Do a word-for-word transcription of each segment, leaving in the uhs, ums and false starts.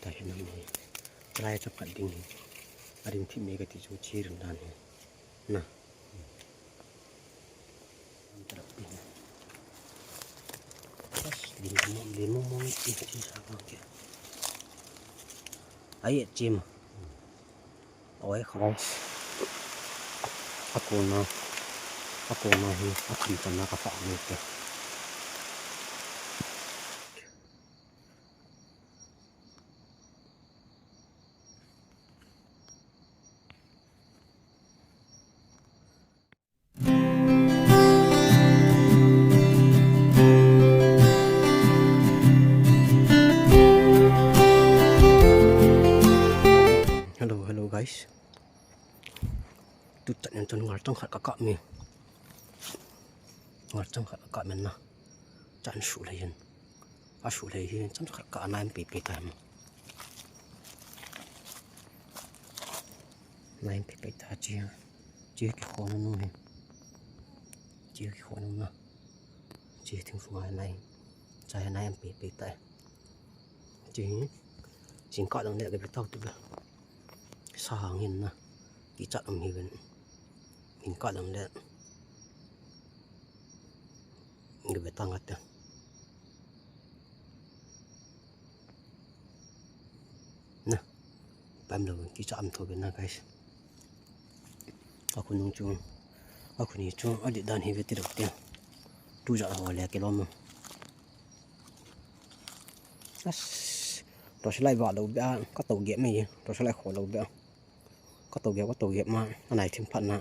Tahi na ni. Lai chapkhat ding hi. Ading thim me kati chu chi rin dan hi. Na. Bas, lim mo, lim mo, mo, chi, chi sa bang ke. Ai, chim. Oi, guys. Akona, akona hi, athim channa ka fa ni te. Hello, hello guys. Tu chan in chun ngal chang khat ka kap mi. Ngal chang khat ka kap mi na. Chan su le yin. A su le yin chang khat ka nai em pe pe ta mo. Nai em pe pe ta chi. Chi ki khon nu he. Chi ki khon nu na. Chi thing su ngai nai. Chai nai em pe pe ta. Chi. Jingkah lang le ka be tau tu be. Sa hang hin na. Kichat um hi ben. Jingkah lang le. Ka be tang at. Na. Pam lo kichat um tho ben na guys. Akhu nung chu. Akhu ni chu. Adi dan hi ve ti lo te. Tu ja ho le ke lo mo. As, torchlight va lo be a, ka to gep mai, torchlight kho lo be a. Ka to gep, ka to gep ma, anai thim phat na.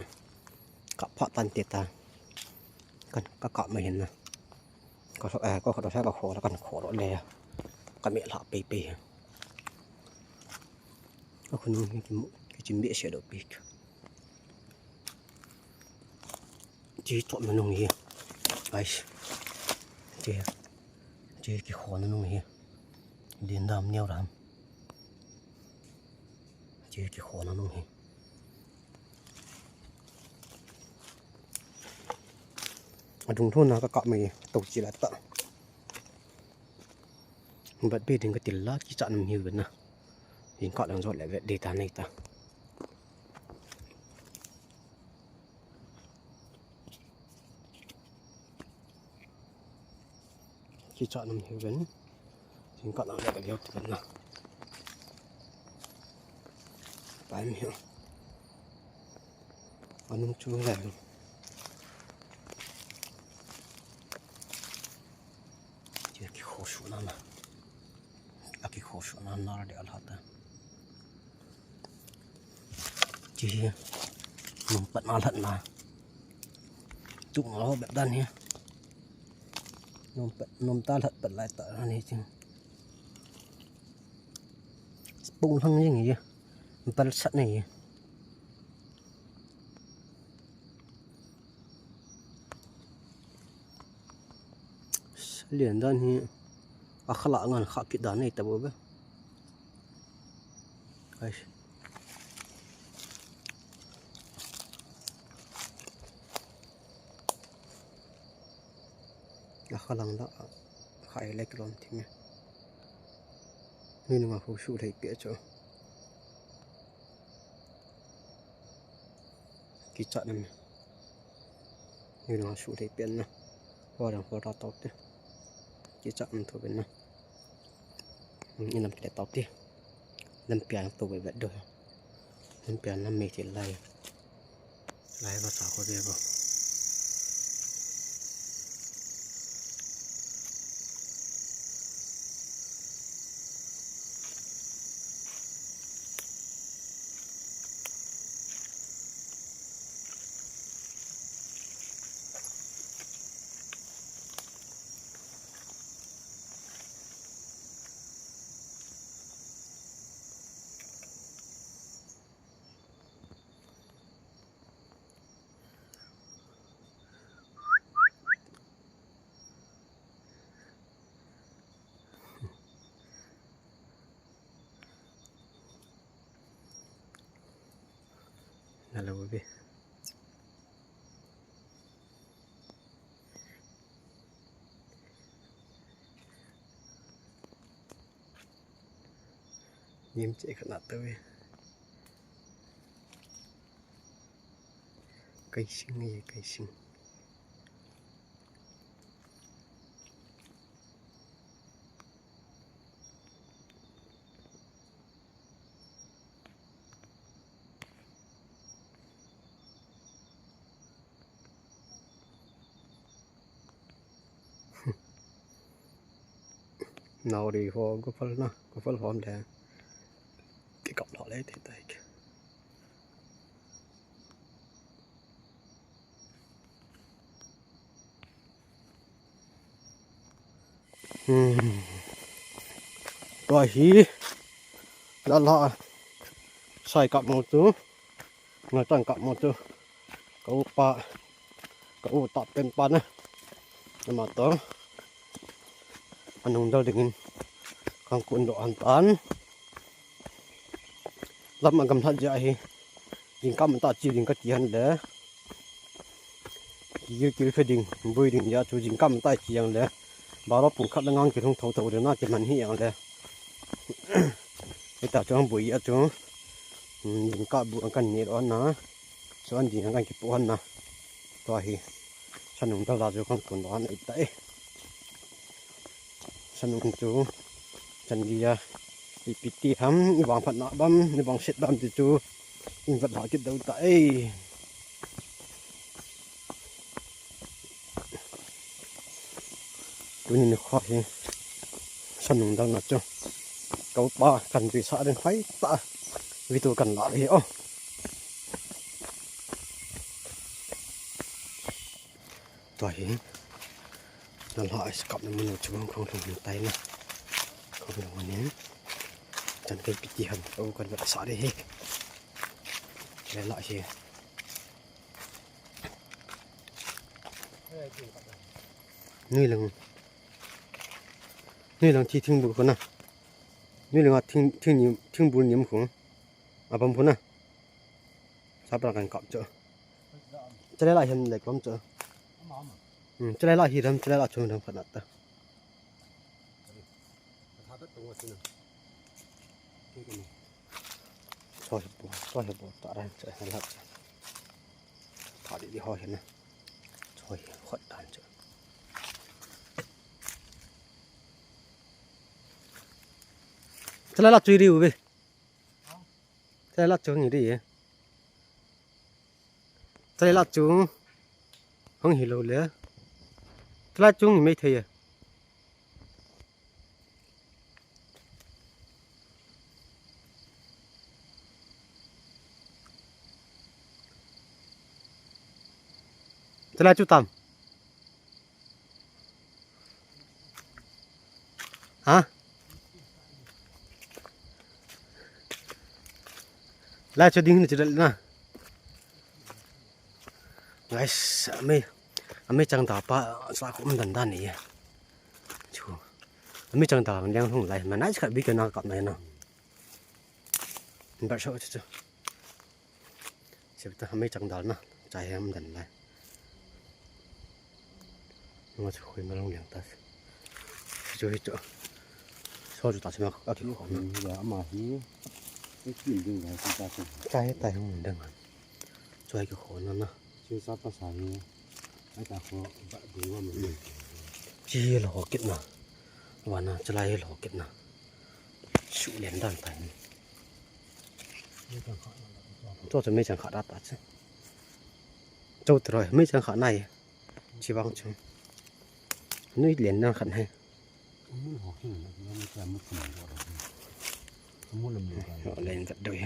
Ka phat tan te ta. Kan, ka kap mai hin na. Ka so, eh, ka torchlight ka kho la, kan kho lo le. Ka me la pe pe. Ka khun nung hi ki mu, ki chim be se lo pi. Chi to ma nung hi. Guys. Chi. Chi ki khon nung hi. Din dam neo ram. Chi ki khon nung hi. Adung thon na ka kap mai to chi la ta. Bat be ding ka til la kichat nam hiu na. Jingkah lang jot le vet de ta nei ta. Kichat nam hiu ben. Jingkah lang le ka leo tu ben na. Pai mi hiu. Anung chu le. Chi ki kho su na na. A ki kho su na na de a la ta. Chi hi. Nom pat na lhat na. Tu ma ho bet dan hi. Nom pat, nom ta lhat pat lai ta ni chi. Pung hang jing hi. Pal sat nei hi. Lian dan hi a khala ngan kha kit dan nei ta bo be. Ai. A khalang da kha electron thing. Ni nunga khu su lei pe cho. Kichat nam. Ni nunga su lei pe na. Ho dang ho ra tau te. Kichat nam tho ben na. Ilam kile tau te. Lam pia to be be do. Lam pia nam me te lai. Lai ba sa ko de ba. Hello, baby. Yim che khat na tave. Kai sing ye, kai sing. Nauri ho gopal na, gopal hom le. Kikap lo le thei tai. Hmm. Tua hi. La la. Sai kap mo tu. Ngai tang kap mo tu. Ka u pa. Ka u ta pen pa na. Ama to. Anung dal dingin. Kang kun do an tan. Lam a gamlhat jeh hi. Jingkah mata chi ding kati han le. Kigil kil phe ding, boi ding jeh chu jingkah mata chi jeng le. Baro pung khat le ngang kilhung tho tho le na kiman hi jeng le. Hita chu hung boi a chu. Hmm, jingkah bu an kan ni ro na. Chu an ding an kan kipu han na. Tua hi. Sanung dal la chu kan kun do an ai ta e. Sanung chu chan dia ipi ti ham, i vang phat na bam, i vang set bam ti chu in vat la kit deu ta e. Tuni ni kho hi sanung dal na chu. Ka u pa kan tui sa den phai ta. Video kan la hi o. Tua hi. Na la ai kap na mun chu khong khong hin tai na. Khong khong hin. Chan kai piti han. O kan la sa de hi. Le la hi. Nui lang. Nui lang thi thing bu ko na. Nui lang a thing thing ni thing bu ni mu ko. Abang bu na. Sapra kan kap chu. Chale la hin le kom chu. Hmm, chale la hi ram, chale la chung ram phat na ta. Choi bu, choi bu ta ran chu la. Tha di di ho hin na. Choi khot tan chu. Chale la chui ri u ve. Chale la chung ni ri. Chale la chung hung hi lo le. Chale la chung ni mai thei e. Chale la chu tam. Ha? La chu ding ni chu dal na. Guys, ami, ami chang da pa sa ko um dan dan ni. Chu. Ami chang da leng hung lai. Ma nai khat bi ke na kap nai na. Ba so chu chu. Sip ta hame chang dal na, chai hem dan lai. Nga chu khoi ma long liang ta. Chu hi chu. So chu ta sima ka ki khom na. Ya ama hi. Ei kin ding lai ta chu. Chai tai hung dang. Chai ki khom na na. Chu sa pa sa hi. Ai ta kho ba ding wa ma. Chi lo kit na. Wa na chalai lo kit na. Su len dan tai. Cho cho mei chang kha da ta che. Cho troi mei chang kha nai. Chi vang chu. Nui len dan khat hai. Len kat doi.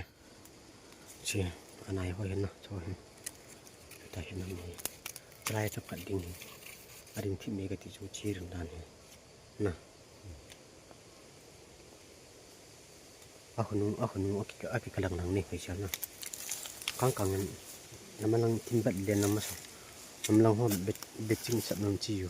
Chi anai ho hin na, cho hin. Ta hin na mo. Try chap khat ding hi. Ading thi mei ka ti chu chi ring dan hi. Na. Ahunu, ahunu, aki, aki kalang lang ni, koi siya na. Kang kang yan, namalang timbat din na masa. Namalang ho, bet, bet sing sap nang chiyu.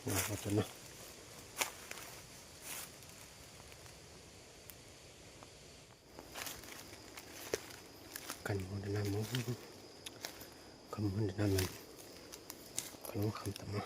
Na, ito na. Kan mun dana mun. Kan mun dana mun. Kan mun kham tama.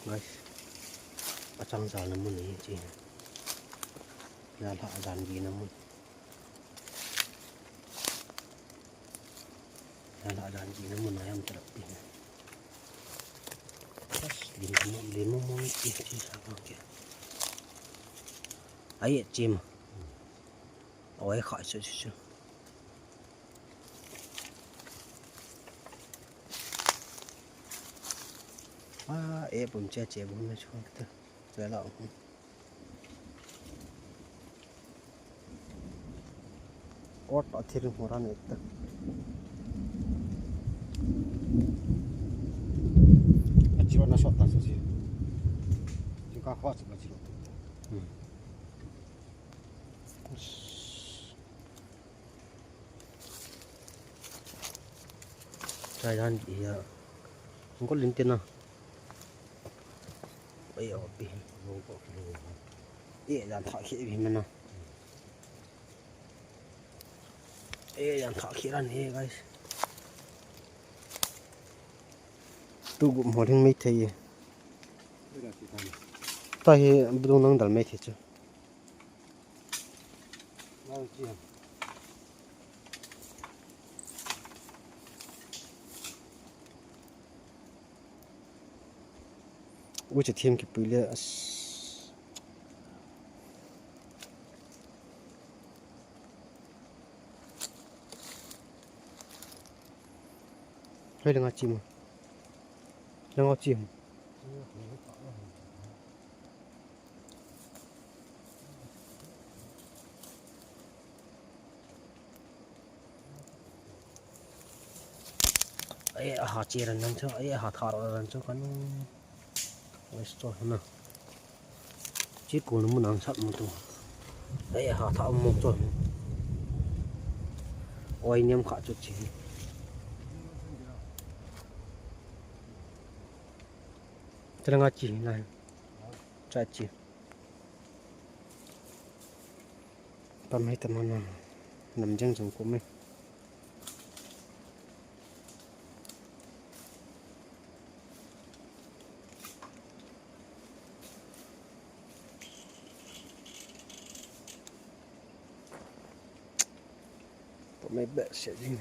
Guys, achang jalna mun ahi chi. Jala ajan gina mun. Jala ajan gina mun ayam terap pi. Bas, lim mo, lim mo, mo, chi, chi, sa, bang, chi. Ai, chim. Oi, khai, su, su, su. A, e pum che che bum me chu ta. Che la. Ot athir hora ne ta. Achiro na sota sa si. Chu ka kho chu ka chiro. Hmm. Chai dan ki ya. Ngol lin tena. Ai, o, pi. E, dan tha khi bi mena. E, dan tha khi ran e, guys. Tu gu mo ring mai thei. Ta hi bu dong nang dal mai thei chu. Ui, che thiam kipui le, as. Hoi, lenga chim. Lenga chim. Ai, aha che ran nan chu, ai, aha tha ran nan chu kan. West to na. Chi ko nu mun ang sat mo tu. Ai, aha tha mo chu. Oi, niam kha chu chi. Tela nga chi na. Cha chi. Pam hai tamana. Nam jeng jeng ko me. Pamai beh se ding.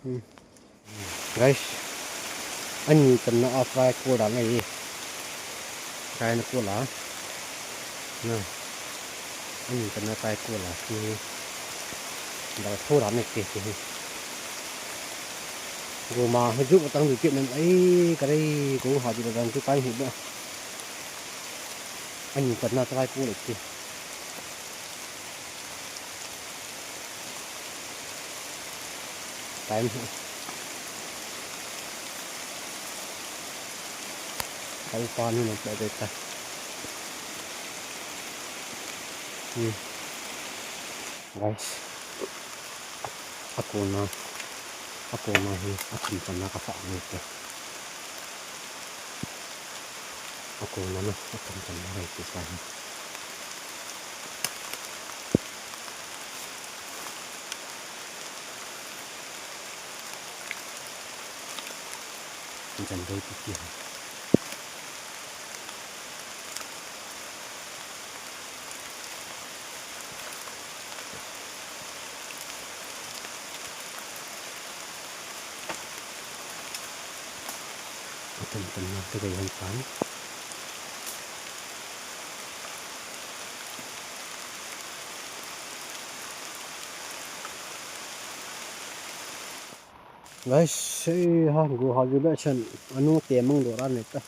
Hmm. Guys, ani tanna a fry ko dan ahi. Fry na ko la. Na. Ani tanna fry ko la. Ki. Dal tho dan ne ke ke. Go ma hu ju tang du ke nan ai ka rei ko ha ju dan tu kai hu ba. Ani tanna fry ko le ke. Time hi. Kal pa ni na pa de ta. Hmm. Guys. Akona. Akona hi. Akum tanna ka fa ni te. Akona na. Akum tanna ka ite pa hi. Jan dei ti ti ha. Tum tum na te kai hon pan. Guys, sei ha gu ha ju le chen anu te mang do ra ne ta.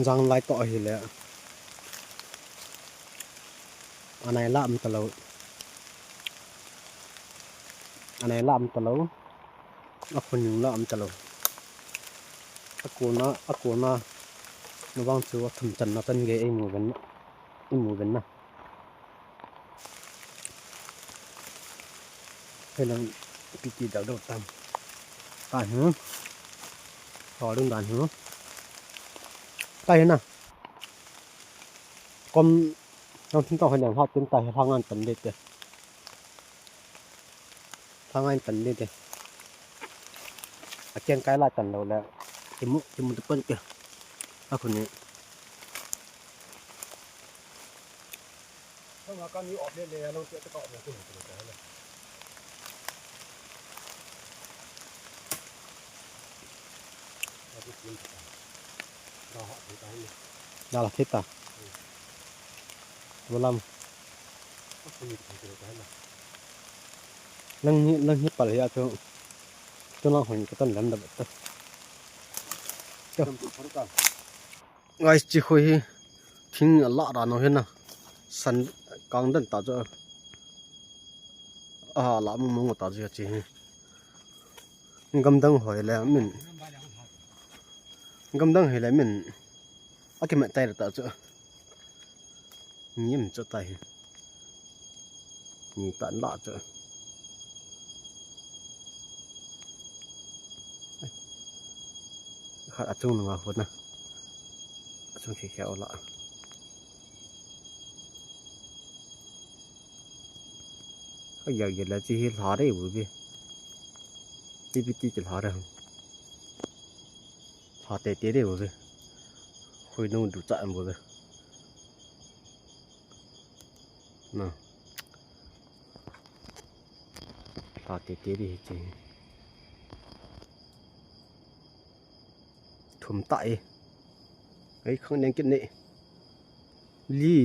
Jang lai to hi le. Anai la am ta lo. Anai la am ta lo. A khun yung la am ta lo. A kona, a kona. Na vang chu a thum chan na chan ge ei mu ben na. Ei mu ben na. Hei lang piti dau dau tam. Ta hi. Ho dun dan hi. Ta hi na. Kom, nang thum ta hoi lang ha tin ta hi ha ngan tan de te. Thangai tan de te. A kiang kai la tan lo le. Imu, imu te pon ke. A khun ni. Thangai kan ni op le le, a long te te ka op le kun te le. A ti tin ta. Da ha te ta ni. Da la te ta. Bolam. Lang hi, lang hi pal hi a chu. Chu lang hon ka tan lam da ta. Chu. Guys, chi khu hi thing a la ra no hi na. San kang dan ta chu. A la mu mu ta chu chi hi. Gamdang hoi le min. Gamdang hoi le min. A ki met tai ta chu. Ni em chu tai. Ni tan la chu. Khat a chung nga hot na. A chung khi khi la. A ya ya la chi hi la re bu bi. Ti bi ti chi la re. Lha te te de bo ve. Khoi nung du cha bo ve. Na. Lha te te de hi che. Thum ta e. Ei khang neng kit ne. Li.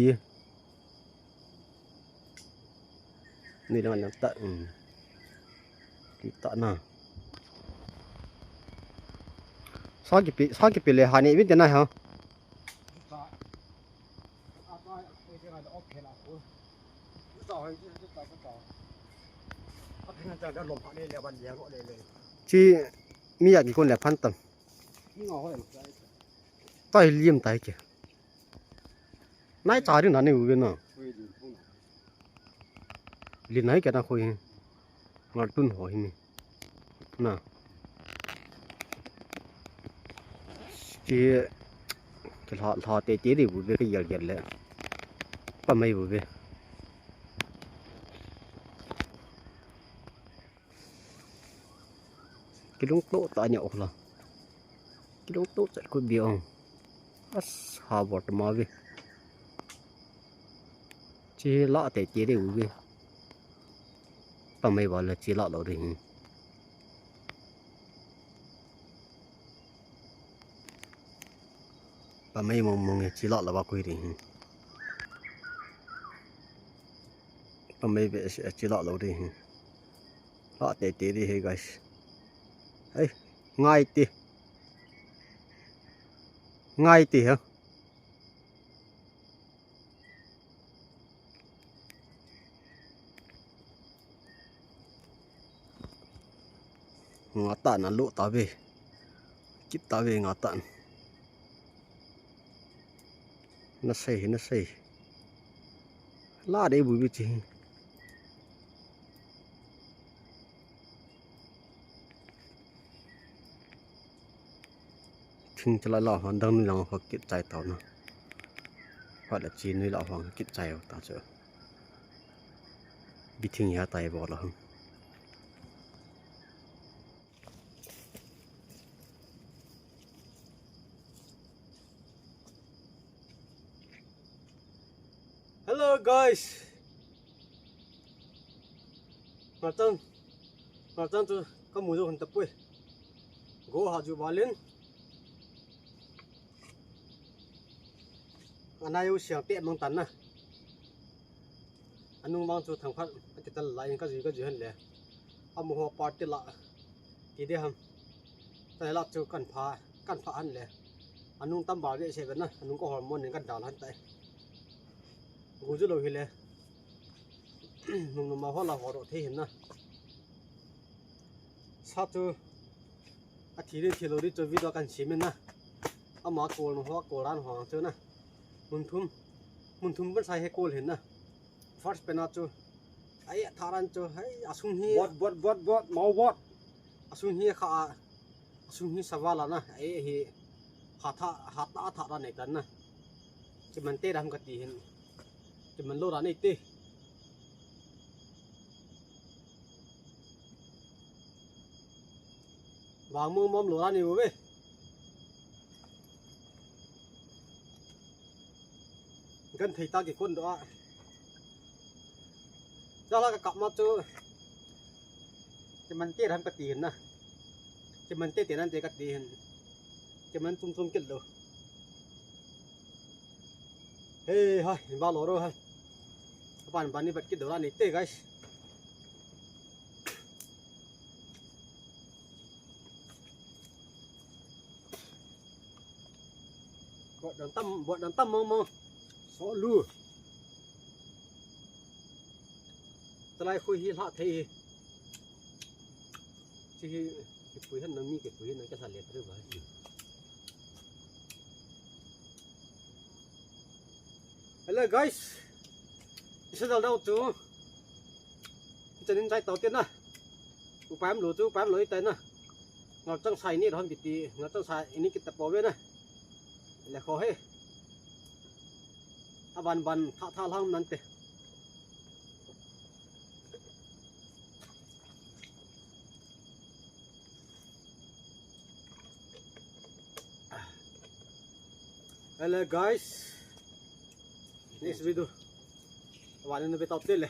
Ni lang lang ta. Um. Kita na. Sa kipi, sa kipi le hani bin tena ha. Chi mi ya ki kon le phan tam. Tai liam tai ke. Nai cha ri na ni u ve na. Li nai ke na khoi. Ngal tun ho hi ni. Na. Ki, ki lha, lha te te di bu ve ka yel yel le. Pa mai bu ve. Ki lung to ta ni ok la. Ki lung to chat ko bi ong. As ha bot ma ve. Chi la te te de u ve. Pa mai ba la chi la lo de hi. Pa mai mong mong e chi la la ba kui de hi. Pa mai ve chi la lo de hi. La te te de hi guys. Ai, ngai te. Ngai te ha. Nga ta na lo ta ve. Kip ta ve nga ta. Na sei, na sei. La de bu bi chi. Thing chala la hon dang ni lang ho kit chai tau na. Hot la chi ni la hon kit chai ta chu. Bi thing ya tai bo la hon. Hello guys. Ngatang, ngatang chu kamu jo hon tapoi. Go ha ju balin. Anai u siang te mang tan na. Anung mang chu thang khat akital lai ka ju ka ju han le. Amu ho party la. Ti de ham. Ta la chu kan pha kan pha han le. Anung tam ba ve se na. Anung ko hormone kan dal han tai. Go ju lo hi le. Nung nung ma ho la ho ro the hin na. Sa chu athi ri thi lo ri chu video kan simin na. Ama kol no ho kol ran ho chu na. Mun thum. Mun thum ban sai he kol hin na. First pen a chu. Ai tharan chu. Ai asung hi. Bot bot bot bot mau bot. Asung hi kha a. Asung hi savala na. Ai hi. Ha tha ha ta tha ra nei tan na. Kiman te ram ka ti hin. Kiman lo ra nei te. Vang mong mom lo ra ni ve. Gan thei ta ki kon do a. Jala ka kap ma chu. Kiman te ram ka ti hin na. Kiman te te nan te ka ti hin. Kiman tum tum kit lo. Hey, hai, ba lo ro hai. Ban ban ni bat kit do ra ni te guys. Bot dang tam, bot dang tam mong mong. So lu. Talai khui hi hla thei hi. Chi hi, kipui han na mi kipui han na ka sa le thei ba. Hello guys. Isa dal dau tu. Chanin jai tau te na. Upai am lo chu, upai am lo itai na. Ngal chang sai ni ron kiti, ngal chang sai ini kita po ve na. Le kho he. Aban ban tha tha lang nan te. Hello guys. Next video. Aban na be tau te le.